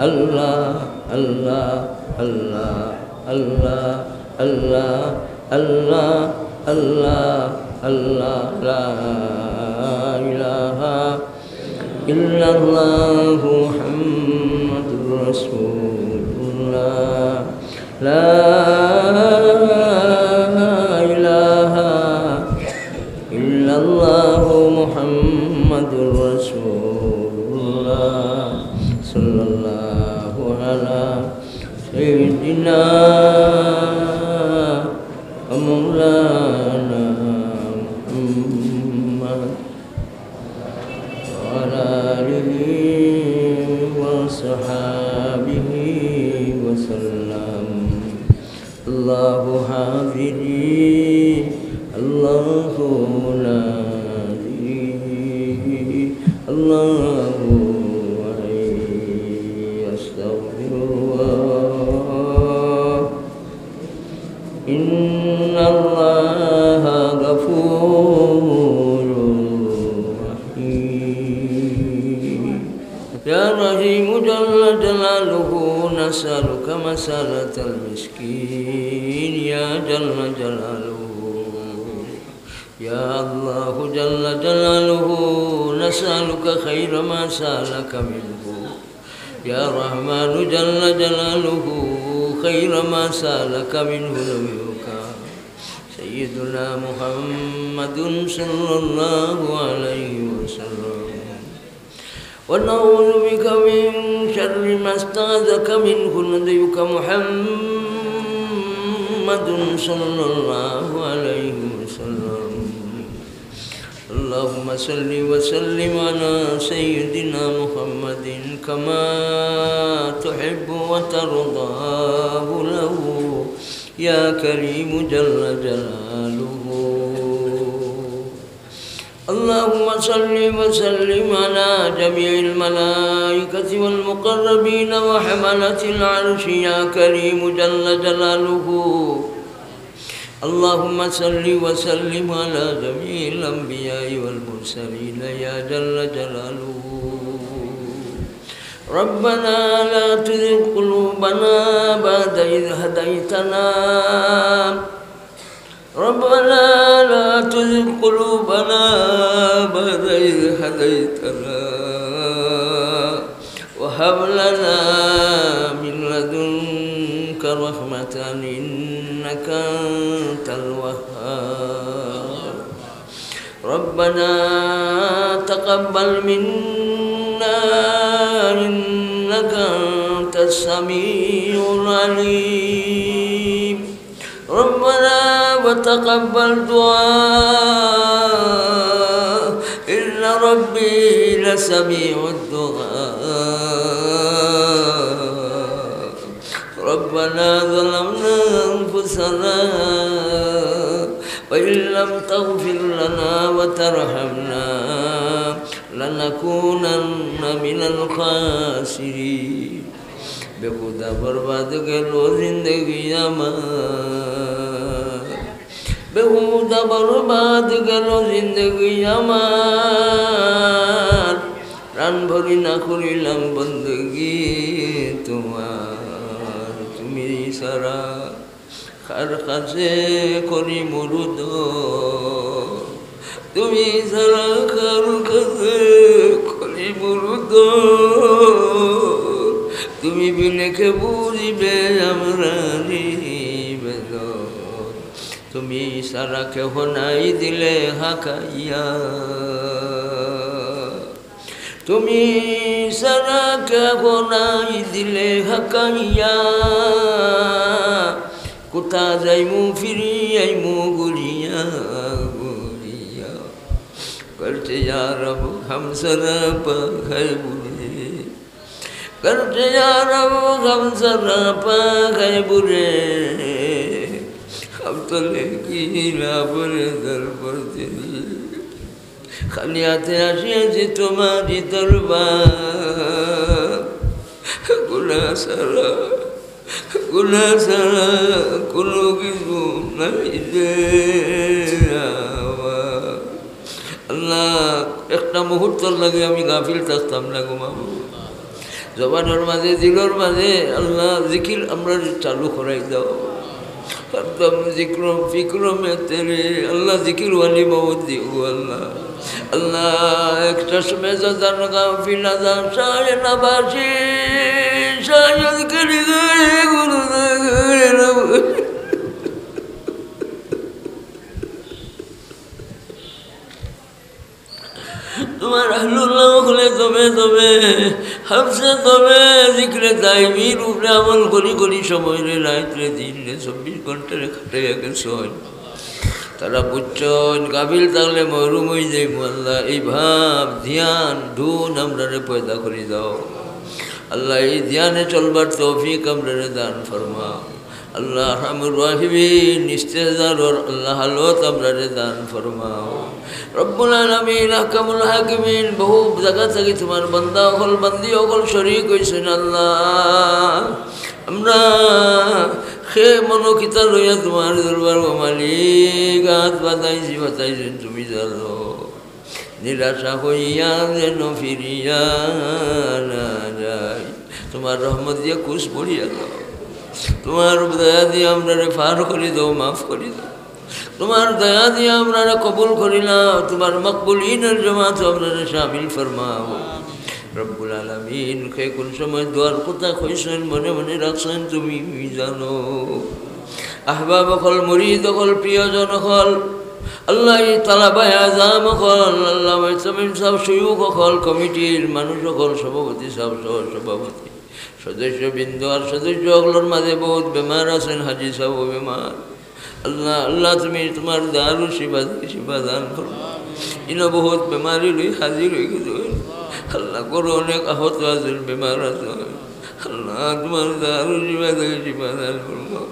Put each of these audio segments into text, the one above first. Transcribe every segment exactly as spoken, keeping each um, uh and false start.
الله، الله، الله، الله، الله، الله، الله، الله، لا إله إلا الله محمد رسول الله. لا إله إلا الله محمد رسول الله. صلى الله على سيدنا ومولانا محمد وعلى آله وصحابه وسلم. الله حافظي، الله ناصري، الله ولي، أستغفر الله. إن الله غفور رحيم. يا رحيم جل جلاله، نسألك مسألة المسكين يا جل جلاله. يا الله جل جلاله، نسألك خير ما سألك منه. يا رحمن جل جلاله، خير ما سألك منه نبيك سيدنا محمد صلى الله عليه وسلم. ونعوذ بك من شر ما استعاذك منه نبيك محمد صلى الله عليه وسلم. اللهم صل وسلم على سيدنا محمد كما تحب وترضاه له يا كريم جل جلاله. اللهم صل وسلم على جميع الملائكة والمقربين وحملة العرش يا كريم جل جلاله. اللهم صل وسلم على جميع الأنبياء والمرسلين يا جل جلاله. ربنا لا تزغ قلوبنا بعد إذ هديتنا. ربنا لا تزغ قلوبنا بعد إذ هديتنا وهب لنا من لدنك رحمة إنك أنت الوهاب. ربنا تقبل منا إنك أنت السميع العليم. ربنا وتقبل دعاء إن ربي لسميع الدعاء. ربنا ظلمنا أنفسنا وإن لم تغفر لنا وترحمنا لنكونن من الخاسرين. বেহুদা বরবাদ গেল জিন্দেগি আমার, বেহুদা বরবাদ গেল জিন্দেগি আমার। প্রাণ ভরি না করিলাম বন্দেগি তোমার। তুমি ছাড়া কার কাছে করি মুরুদ, তুমি ছাড়া কার কাছে করি মুরুদ। তুমি বিনে কে বুঝিবে আমরার বেদনা। তুমি ছাড়া কেহ নাই দিলে হাকাইয়া। তুমি ছাড়া কেহ নাই দিলে হাকাইয়া। কুতা যাইমু ফিরি আইমু ঘুরিয়া ঘুরিয়া। করতে ইয়া রব হাম সারা পাখাই বুড়ে। کرتے یا رب غم سرا پا گئے برے، ہم تو لیکن ابر در پر تیری۔ খালি আতে আসিয়াছি তোমারই দরবার, গুনাহ ছাড়া, গুনাহ ছাড়া কোনো কিছু নাই রে আমার। আল্লাহ, একটা মুহূর্তর লাগি আমি গাফিল থাকতাম না গো মাবুদ। জবানর মাঝে, দিলর মাঝে আল্লাহ জিকির আমরারে চালু করাই দাও। হরদম জিক্র ফিক্র মে তেরে, আল্লাহ জিকির ওয়ালি মউত দিও আল্লাহ। আল্লাহ এক চশমে জদান গাফিল আজান শাহ নবাসী শাহ করি গয়ে গুরু তোমার আহলুল্লাহ হকলে দমে দমে, হাফসে দমে, জিক্রে দাইমির উপরে আমল করি করি সময়রে, রাইতরে, দিনরে, চব্বিশ ঘন্টারে কাটাইয়া গেছইন। তারা বুঝছইন, গাফিল থাকলে মহরুম অই যাইমু। আল্লাহ, এই ভাব, ধ্যান, ধুন আমরারে পয়দা করি দাও। আল্লাহ, এই ধ্যানে চলবার তৌফিক আমরারে দান ফরমাও। আল্লাহ, আরহামুর রাহিমিন, ইস্তেজারর আল্লাহ হালত আমরারে দান ফরমাও। রব্বুল আলামিন, আহকামুল হাকিমিন, বহু জাগা থাকি তোমার বান্দা অকল, বান্দি অকল শরিক অইছইন আল্লাহ। আমরা কে মনো কিতা লইয়া তোমার দরবার গো মালিক, আত বাতাইছি, বাতাইছইন তুমি জানো। নিরাশা হইয়া যেন ফিরিয়া না যাই। তোমার রহমত দিয়া কুশ ভরিয়া দাও। তোমার দয়া দিয়া আমরারে পার করি দাও, মাফ করি দাও। তোমার দয়া দিয়া আমরারে কবুল করি নাও। তোমার মকবুলিনের জমাত আমরারে শামিল ফরমাও। রব্বুল আলামিন, কে কোন সময় দোয়ার কথা কইছইন, মনে মনে রাখছইন, তুমি জানো। আহবাব অকল, মুরিদ অকল, প্রিয়জন অকল, আল্লাহ, এই তালাবায়ে আজাম অকল, আল্লাহ, মুহতামিম সাব, শুয়ুখ অকল, কমিটির মানুষ অকল, সভাপতি সাব, সহ সভাপতি, সদস্যবৃন্দ আর সদস্য অকলর মাঝে বহুত বেমার আছইন, হাজি সাবও বেমার। আল্লাহ, আল্লাহ, তুমি তোমার দারুল শিফা দিয়া শিফা দান করো। ইনো বহুত বেমারি লই হাজির অই গেছইন। আল্লাহ, ঘরো অনেক আহত আছইন, বেমার আছইন। আল্লাহ, তোমার দারুল শিফা থাকি শিফা দান ফরমাও।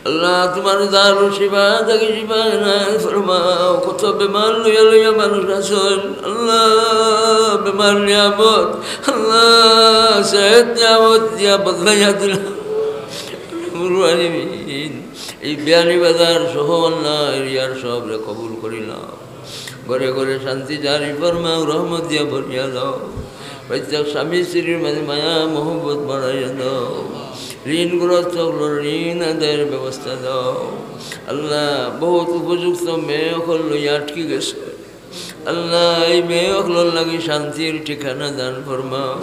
আল্লাহ, তোমার দারুল শিফা থাকি শিফা দান ফরমাও। কত বেমার লইয়া লইয়া মানুষ আছইন। আল্লাহ, বেমার নিয়ামত। আল্লাহ, সেহত নিয়ামত দিয়া বদলাইয়া দিলাও। এই বিয়ানীবাজার সহ আল্লাহ এরিয়ার সবরে কবুল করি নাও। ঘরে ঘরে শান্তি জারি ফরমাও, রহমত দিয়া ভরিয়া দাও। প্রত্যেক স্বামী স্ত্রীর মাঝে মায়া মহব্বত বাড়াইয়া দাও। ঋণগ্রস্ত অকলর ঋণ আদায়ের ব্যবস্থা দাও। আল্লাহ, বহুত উপযুক্ত মেয়ে অকল লইয়া আটকি গেছে। আল্লাহ, এই মেয়ে অকলর লাগি শান্তির ঠিকানা দান ফরমাও।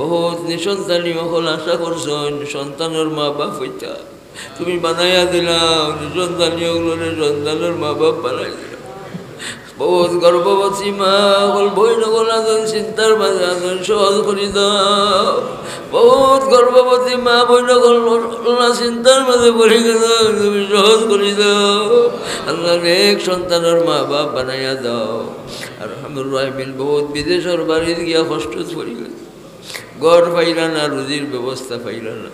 বহুত নিঃসন্তানী অকল আশা করছইন সন্তানর মা বাপ অইতা। তুমি বানাইয়া দিলাও, নিঃসন্তানী অকলরে সন্তানর মা বাপ বানাই দিলাও। বহুত গর্ভবতী মা অকল, বইন অকল আছইন, চিন্তার মাঝে আছইন, সহজ করি দাও। বহুত গর্ভবতী মা বইন অকল আল্লাহ চিন্তার মাঝে পড়ি গেছইন, তুমি সহজ করি দাও। আল্লাহ, নেক সন্তানর মা বাপ বানাইয়া দাও। আরহামুর রাহিমিন, বহুত বিদেশর বাড়িত গিয়া কষ্টত পড়ি গেছে। ঘর পাইরা না, রুজির ব্যবস্থা পাইরা না,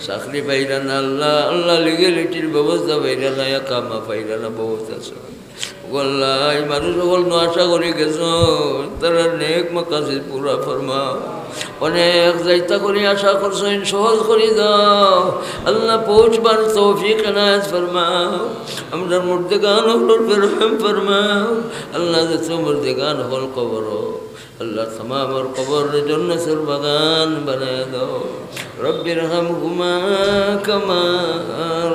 চাকরি পাইরা না। আল্লাহ, আল্লাহ, লিগ্যালিটির ব্যবস্থা পাইরা না, একামা পাইরা না, বহুত আছে। ও আল্লাহ, এই মানুষ অকল নু আশা করি গেছইন, তারার নেক মাকাসিদ পুরা ফরমাও। অনেক যাইতা করি আশা করছইন, সহজ করি দাও। আল্লাহ, পৌঁছবার তৌফিক এনায়েত ফরমাও। আমরার মুর্দেগান অকলর উপরে রহম ফরমাও। আল্লাহ, যত মুর্দেগান অকল কবরো, আল্লাহ, তামামর কবররে জন্নতর বাগান বানাইয়া দাও। রব্বিরহামহুমা কামা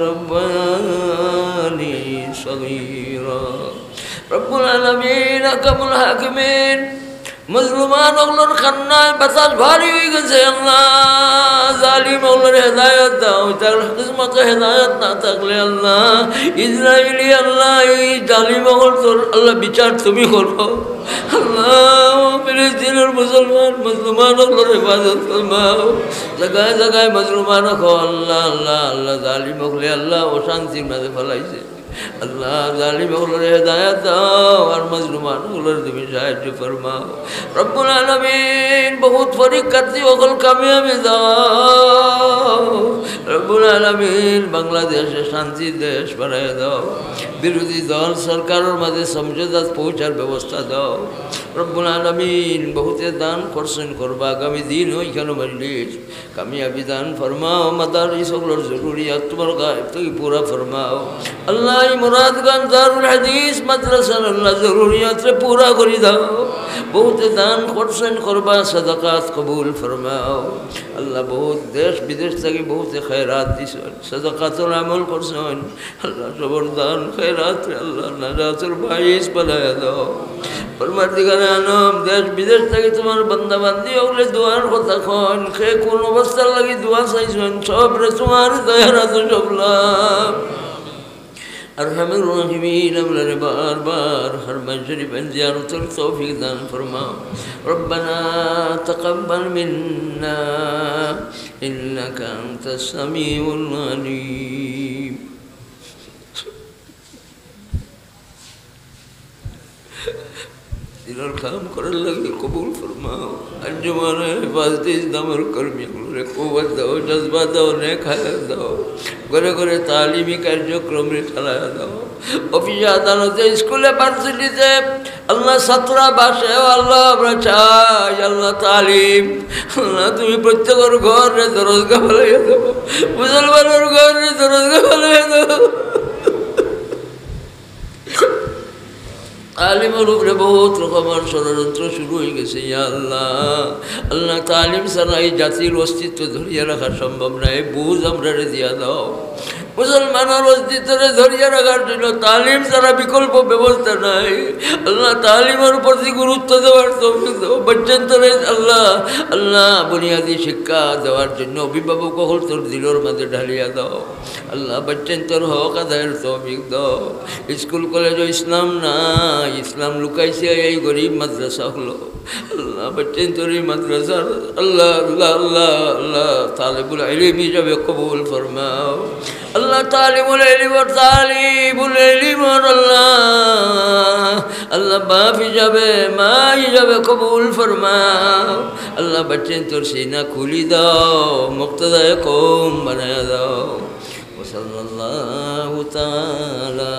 রব্বায়ানি সগীরা। রব্বুল আলামিন, আহকামুল হাকিমিন, মজলুমান অকলর কান্নায় বাতাস ভারী অই গেছে। আল্লাহ, জালিম অকলরে হেদায়েত দাও। তার কিসমতো হেদায়েত না থাকলে আল্লাহ, ইসরাইলি আল্লাহ, এই জালিম অকলর আল্লাহ বিচার তুমি করো। আল্লাহ, ফিলিস্তিনর মুসলমান মজলুমান অকলর হেফাজত ফরমাও। জাগায় জাগায় মজলুমান অকল, আল্লাহ, আল্লাহ, আল্লাহ, জালিম অকলে আল্লাহ অশান্তির মাঝে ফালাইছে। আল্লাহ, জালিম অকলরে হেদায়েত দাও, আর মজলুমান অকলরে তুমি সাহায্য ফরমাও। রব্বুল আলামিন, বহুত পরীক্ষার্থী অকল কামিয়াবি দাও। রব্বুল আলামিন, বাংলাদেশে শান্তির দেশ বানাইয়া দাও। বিরোধী দল সরকারর মাঝে সমঝোতাত পৌঁছার ব্যবস্থা দাও। রব্বুল আলামিন, বহুতে দান করছইন, করবা, আগামী দিনও ইখানো মজলিস কামিয়াবি দান ফরমাও। মাদারিস অকলর জরুরিয়াত তোমার গায়েব থাকি পুরা ফরমাও। আল্লাহ, এই মুরাদগঞ্জ দারুল হাদিস মাদ্রাসার আল্লাহ জরুরিয়াতরে পুরা করি দাও। বহুতে দান করছইন, করবা, সাদাকাত কবুল ফরমাও। আল্লাহ, বহুত দেশ বিদেশ থাকি বহুতে খয়রাত দিছইন, সাদাকাতর আমল করছইন। আল্লাহ, সবর দান খয়রাতরে আল্লাহ নাজাতর বাইস বানাইয়া দাও। পরওয়ারদিগারে আলম, দেশ বিদেশ থাকি তুমার বান্দা বান্দি অকলে দোয়ার কথা কইন, কে কুন অবস্থার লাগি দোয়া চাইছইন, সবরে তুমার দয়ার আতো সবলাম। আরহামুর রাহিমিন, আমরারে বারবার হারামাইন শরীফাইন জিয়ারতর তৌফিক দান ফরমাও। ربنا تقبل منا إنك أنت السميع العليم. দিনর কাম করার লাগি কবুল ফরমাও। আঞ্জুমানে হেফাজতে ইসলামর কর্মী অকলরে কুওয়াত দাও, জজবা দাও, নেক হায়াত দাও। ঘরে ঘরে তালিমি কার্যক্রমরে চালাইয়া দাও। অফিসে, আদালতে, স্কুলে, ভার্সিটিতে, আল্লাহ, ছাত্রা বাসে, ও আল্লাহ, আমরা চাই, আল্লাহ, তালিম। আল্লাহ, তুমি প্রত্যেকর ঘররে দরজগা বানাইয়া দাও, মুসলমানর ঘররে দরজগা বানাইয়া দাও। তালিমর উপরে বহুত রকমর ষড়যন্ত্র শুরু অইগেছে, ইয়া আল্লাহ। আল্লাহ, তালিম ছাড়া এই জাতির অস্তিত্ব ধরিয়া রাখা সম্ভব নায়, এই বুঝ আমরারে দিয়া দাও। মুসলমানর অস্তিত্বরে ধরিয়া রাখার জন্য তালিম ছাড়া বিকল্প ব্যবস্থা নাই। আল্লাহ, তালিমর প্রতি গুরুত্ব দেওয়ার তৌফিক দাও। বাচ্চাইন্তরে আল্লাহ, আল্লাহ, বুনিয়াদী শিক্ষা দেওয়ার জন্য অভিভাবক অকলতর দিলর মাঝে ঢালিয়া দাও। আল্লাহ, বাচ্চাইন্তর হক আদায়র তৌফিক দাও। স্কুল কলেজো ইসলাম নাই, ইসলাম লুকাইছে এই গরিব মাদ্রাসা অকলো। আল্লাহ, বাচ্চাইন্তর এই মাদ্রাসার, আল্লাহ, আল্লাহ, আল্লাহ, আল্লাহ, তালেবুল ইলিম হিসাবে কবুল ফরমাও। আল্লাহ, তালিবুল ইলিমর, তালিবুল ইলিমর, আল্লাহ, আল্লাহ, বাপ হিসাবে, মা হিসাবে কবুল ফরমাও। আল্লাহ, বাচ্চাইন্তর সিনা খুলি দাও, মুক্তদায়ে কওম বানাইয়া দাও। وصلى الله تعالى